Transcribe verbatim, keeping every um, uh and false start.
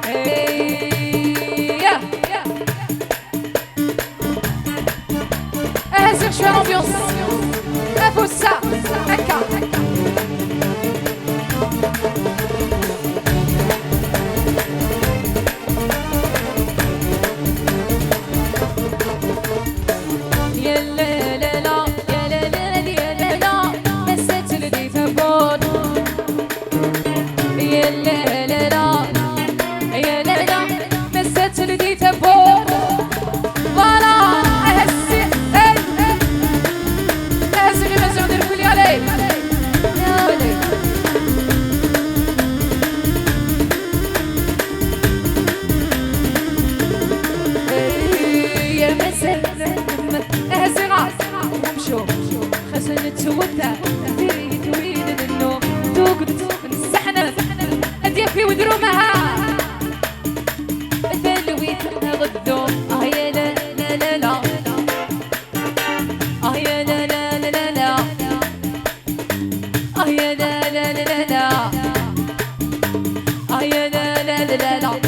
Hey, yeah. Aha ziɣ cwiya l'ambiance. Afus-a, akka. Ya la la la, ya la la la, ya la la, massa teldi tawwurt. Ya la la la, ya la la, massa teldi tawwurt. Voilà, ahassi, hey, hey. Ahassi, les mesures de l'Oulialé. Allez. Hey, ya massa, ahassi, ah, mchou. Xas nettwet, diri twil nennu, tugd, nseḥnef. Ad yaki wedrum, aha. Talwit ɣeddu, ah ya la la la la. Ah ya la la la la la. Ah ya la la la la la. Ah ya la la la la la.